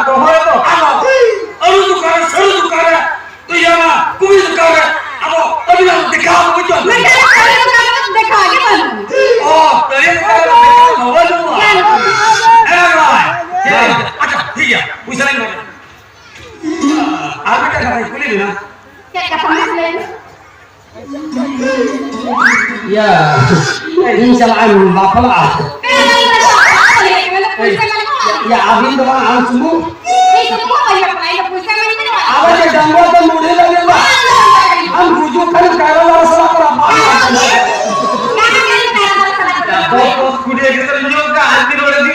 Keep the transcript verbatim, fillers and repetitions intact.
ᱫᱚᱦᱚᱭ ᱫᱚ ᱟᱫᱚ ᱟᱹᱞᱩ ᱫᱚᱠᱟᱱ ᱨᱮ, ᱥᱟᱹᱨᱩ ᱫᱚᱠᱟᱱ ᱨᱮ, ᱛᱚ ᱭᱟ ᱢᱟ, ᱠᱩᱵᱤ ᱫᱚᱠᱟᱱ ᱨᱮ, ᱟᱫᱚ ᱟᱹᱰᱤ ᱜᱟᱱ ᱫᱮᱠᱷᱟᱣ ᱠᱚ ᱵᱟᱹᱪᱩᱜᱼᱟ᱾ ᱢᱮᱱᱠᱷᱟᱱ ᱥᱟᱹᱨᱩ ᱫᱚᱠᱟᱱ ᱨᱮ ᱫᱮᱠᱷᱟᱣ ᱜᱮ ᱵᱟᱹᱱᱩᱜᱼᱟ᱾ ᱚ, ᱛᱟᱹᱨᱤ ᱫᱚᱠᱟᱱ ᱨᱮ ᱫᱮᱠᱷᱟᱣ ᱠᱚ ᱵᱟᱹᱱᱩᱜᱼᱟ᱾ ᱦᱮᱸ, ᱵᱟᱭ᱾ ᱦᱮᱸ, ᱟᱪᱪᱷᱟ, ᱴᱷᱤᱠ ᱜᱮᱭᱟ, ᱯᱚᱭᱥᱟ ᱞᱤᱧ ᱮᱢᱟ ᱵᱮᱱᱟ᱾ ᱟᱨ ᱢᱤᱫᱴᱟᱝ ᱠᱟᱛᱷᱟᱧ ᱠᱩᱞᱤ ᱵᱮᱱᱟ᱾ ᱪᱮᱫ ᱠᱟᱛᱷᱟ ᱢᱟᱥᱮ ᱞᱟᱹᱭ ᱢᱮ? ᱭᱟ, ᱤᱧ ᱥᱟᱞᱟᱜ ᱮᱢ ᱵᱟᱯᱞᱟᱜᱼᱟ? ᱭᱟ, ᱟᱹᱵᱤᱱ ᱫᱚ ᱵᱟᱝ, ᱟᱢ ᱥᱩᱢᱩᱝ? ᱟᱵᱚ ᱪᱮᱫ ᱰᱟᱺᱜᱩᱣᱟᱹ ᱛᱮ ᱵᱩᱰᱷᱤ ᱞᱟᱹᱜᱤᱫ ᱵᱟᱝ? ᱟᱢ ᱜᱩᱡᱩᱜ ᱠᱷᱟᱱ ᱠᱟᱭᱨᱟ ᱞᱟᱲᱟ ᱥᱟᱞᱟᱜ ᱠᱚ ᱨᱟᱯᱟᱜ ᱢᱮᱭᱟ᱾ ᱫᱚᱥ ᱫᱚᱥ ᱠᱩᱲᱤ ᱜᱤᱫᱽᱨᱟᱹ ᱧᱩ ᱠᱟᱜ, ᱟᱨ ᱛᱤᱱ ᱦᱚᱲ ᱤᱫᱤ?